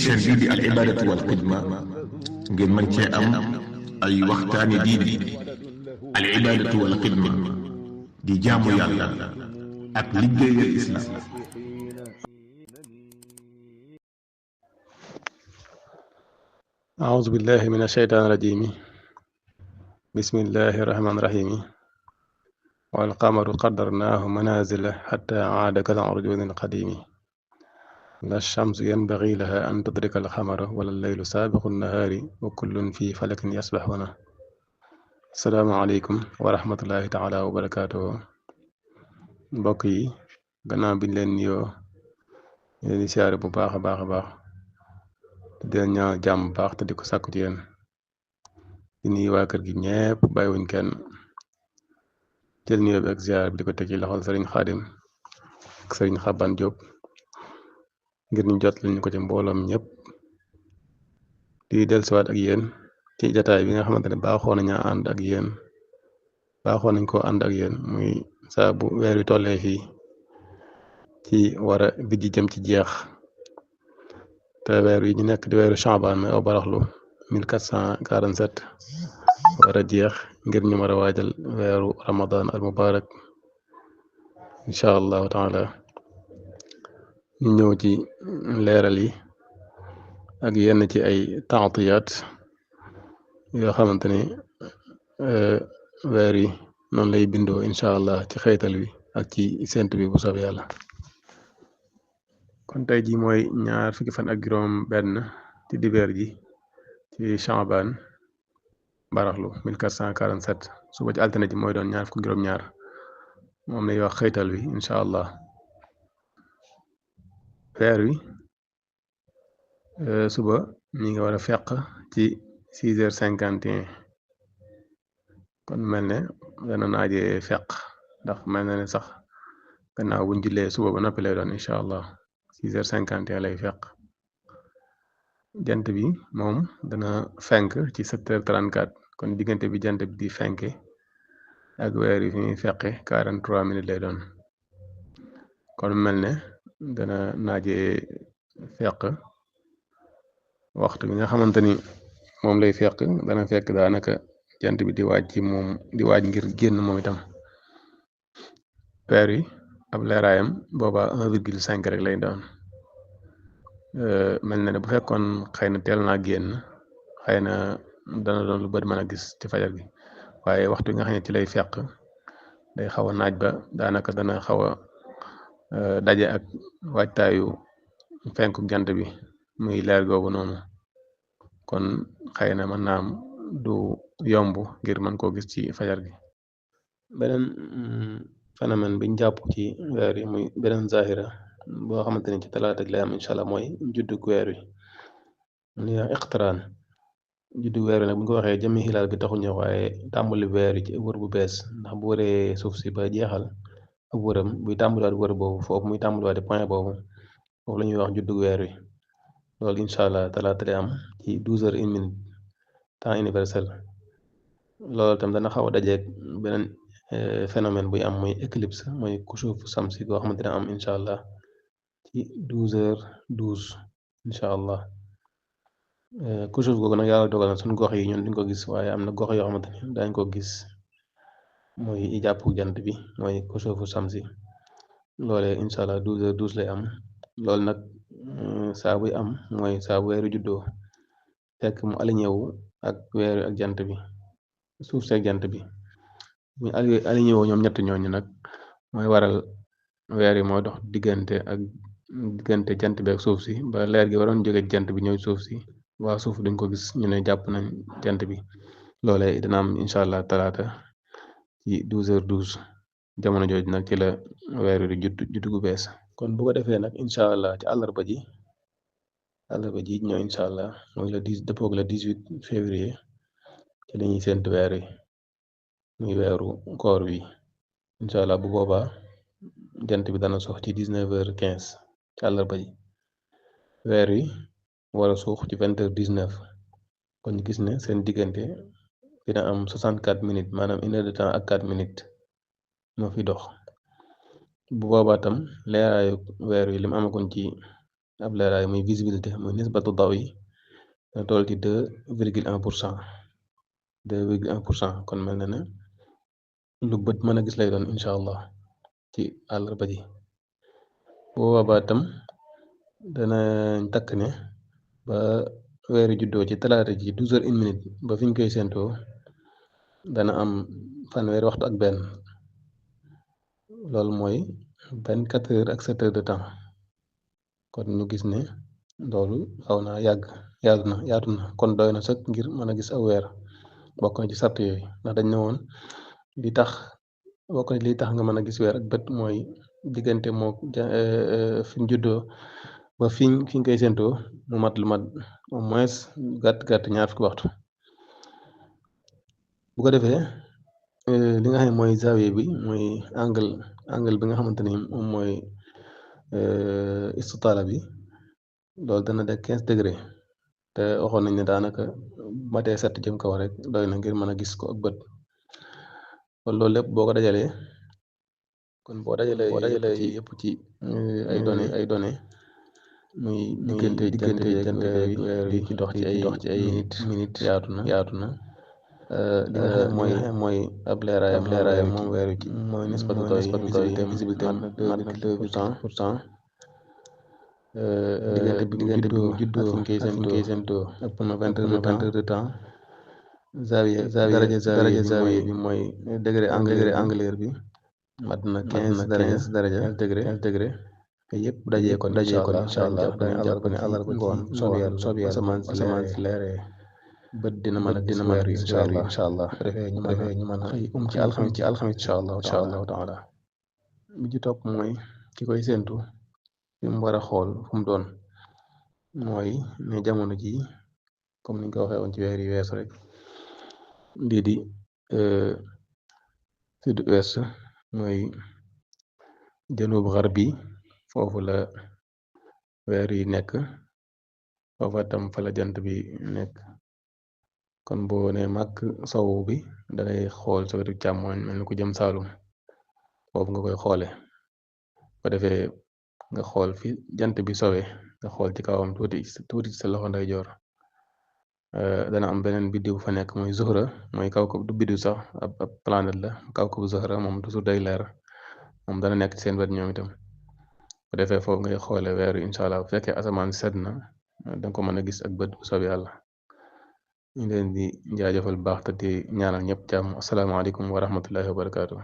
chaîne bii di al ibadatu wal xidma ngeen mën cee am ay waxtaani diine. al ibadatu wal xidma di jaamu yàlla ak liggéeyal islam. أعوذ بالله من الشيطان الرجيم بسم الله الرحمن الرحيم والقمر قدرناه منازل حتى عاد كالعرجون القديم لا الشمس ينبغي لها أن تدرك القمر ولا الليل سابق النهار وكل في فلك يسبحون. السلام عليكم ورحمة الله تعالى وبركاته. mbokk yi gannaaw biñ leen nuyoo di siyaare bu baax a baax di leen ñaan jàmm bu baax te di ko sàkku ci yéen di nuyu waa kër gi ñépp bàyyiwuñ kenn jël nuyoo bi ak ziar bi di ko teg ci loxol sëriñ Xaadim ak sëriñ Xaban Jóob ngir ñu jot lañu ko ci mbooloom ñépp di dellusiwaat ak yéen ci jataay bi nga xamante ne baaxoo nañu ànd ak yéen baaxoo nañ koo ànd ak yéen muy saa bu weer wi tollee fii ci wara bijji jëm ci jeex te weer wi ñu nekk di weeru Shaabaan may aw baraxlu 1447 war a jeex ngir ñu war a waajal weeru Ramadan al mubarak incha allahu taala ñu ñëw ci leeral yi ak yenn ci ay taatiyaat yoo xamante ni weer yi noonu lay bindoo incha allah ci xëytal wi ak ci sént bi bu soob yàlla. kon tey ji mooy ñaar fukki fan ak juróom benn ci dibeer ji ci Shaabaan baraxlu 1447 suba ci altine ji mooy doon ñaar fukki juróom ñaar moom lay wax xëytal wi incha allah. weer wi suba ñi nga war a feq ci 6h51 kon mel ne dana naajee feq ndax mel na ne sax gannaaw buñ jullee suba ba noppi lay doon incha allah 6h51 lay feq. jant bi moom dana fenk ci 7h34 kon diggante bi jant bi di fenke ak weer yi fi muy feqe 43 minutes lay doon kon mel ne dana naajee feq waxtu bi nga xamante ni moom lay feq dana fekk daanaka jant bi di waaj ci moom di waaj ngir génn moom itam. weer wi ab leeraayam booba 1,5 rek lay doon mel na ne bu fekkoon xëy na teel naa génn xëy na dana doon lu bari mën a gis ci fajar gi waaye waxtu bi nga xam ne ci lay feq day xaw a naaj ba daanaka dana xaw a daje ak waajtaayu fenku jant bi muy leer googu noonu kon xëy na mën naam du yomb ngir mën koo gis ci fajar gi. beneen phénomène biñ jàpp ci weer yi muy beneen zahira boo xamante ni ci talaata gi lay am incha allah mooy juddug weer wi li wax iqtiraan. juddug weer wi nag bu ñu ko waxee jëmmi xilaal bi taxul ñëw waaye tàmbali weer yi ci wër bu bees ndax bu wëree suuf si ba jeexal ak wëram buy tàmbaliwaat wër boobu foofu muy tàmbaliwaat point boobu foofu la ñuy wax juddug weer wi loolu incha allah talaata lay am ci 12h01 temps universel. loolu tam dana xaw a dajeeg beneen phénomène buy am muy éclipse mooy kusufu samsi goo xamante ne am incha allah ci 12h12 incha allah. kusuf googu nag yàlla dogal na suñu gox yi ñun duñ ko gis waaye am na gox yoo xamante ni dañ ko gis mooy jàpp jant bi mooy kusufu samsi loolee incha allah 12h12 lay am. loolu nag saa buy am mooy saa bu weeru juddoo fekk mu aligné wu ak weeru ak jant bi suuf seeg jant bi mu aligné wu ñoom ñett ñooñu nag mooy waral weer yi mooy dox diggante jant bi ak suuf si ba leer gi waroon jóge jant bi ñëw suuf si waa suuf duñ ko gis ñu ne jàpp nañ jant bi. loolee dina am incha allah talaata ci 12h12 jamono jooju nag ci la weer wi di juddu gu bees. kon bu ko defee nag incha allah ci àllarba ji ñëw incha allah mooy le 10 dëppoog le 18 février ci la ñuy séntu weer wi muy weeru koor wi incha allah bu boobaa jant bi dana sox ci 19h15 ci àllarba ji weer wi war a suux ci 20h19 kon ñu gis ne seen diggante dina am 64 minutes maanaam 1 heure de temps ak 4 minutes moo fi dox. bu boobaa tam leeraayu weer wi lim amagoon ci ab leeraay muy visibilité muy nisbatu daw yi dana toll ci 2,1%. kon mel na ne lu bët mën a gis lay doon incha allah ci àllarba ji. boobaa tam danañ takk ne ba weeru juddoo ci talaata ji 12h01 ba fiñ koy séentoo dana am fanweeri waxtu ak benn. loolu mooy 24 heures ak 7 heures de temps. kon ñu gis ne loolu xaw naa yàgg yaatu na kon doy na sëkk ngir mën a gis aw weer. bokk na ci sart yooyu ndax dañ ne woon bokk na ci li tax nga mën a gis weer ak bët mooy diggante moo fi ñu juddoo ba fiñ koy séentoo mu mat lu mat au moins gàtt ñaar fukki waxtu. bu ko defee li nga xam ne mooy zaawiya bi mooy angle bi nga xamante ni moom mooy istitaala bi loolu dana de 15°. te waxoon nañ ne daanaka matee 7 jëm kaw rek doy na ngir mën a gis ko ak bët. kon loolu lépp boo dajalee yëpp ci ay données muy diggante jant beeg weer yi ci dox ci ay minute yaatu na. li nga xam mooy ab leeraayam moom weer wi ci mooy nisbatu daw yi visibilité mat na 2,1%. diggante bi mu juddoo ak fi ñu koy séentoo ëpp na 20 heures de temps. daraja zaawiya bi mooy degré angulaire bi mat na 15 daraja 15°. te yëpp dajee kon incha allah dañu jàpp ne àllarba ngoon soob yàlla asamaan si leeree bët dina mën a gis weer yi incha allah bu defee ñu mën a xëy ci alxamis incha allahu taala. bi ci topp mooy ki koy séentu fi mu war a xool fu mu doon mooy ne jamono ji comme niñ ko waxee woon ci weer yi weesu rek lii di sud-ouest mooy janub garbi foofu la weer yi nekk, foofa tam fa la jant bi nekk. kon boo ne màkk sowu bi dangay xool sa wetu càmmoñ mel ni ku jëm saalum, foofu nga koy xoole. ko defee nga xool fi jant bi sowe nga xool ci kawam tuuti ci sa loxo ndeyjoor. dana am beneen biddiw fa nekk mooy zuhra, mooy kawkab du biddiw sax ab planète la. kawkabu zuhra moom toujours day leer, moom dana nekk ci seen wet ñoom itam. ko defee foofu ngay xoole weer wi incha allah. bu fekkee asamaan sedd na danga ko mën a gis ak bët bu soobee yàlla. ñu leen di jaajëfal baax te di ñaanal ñëpp jàmm. asalaamaaleykum wa rahmatullahi wa barakaatu.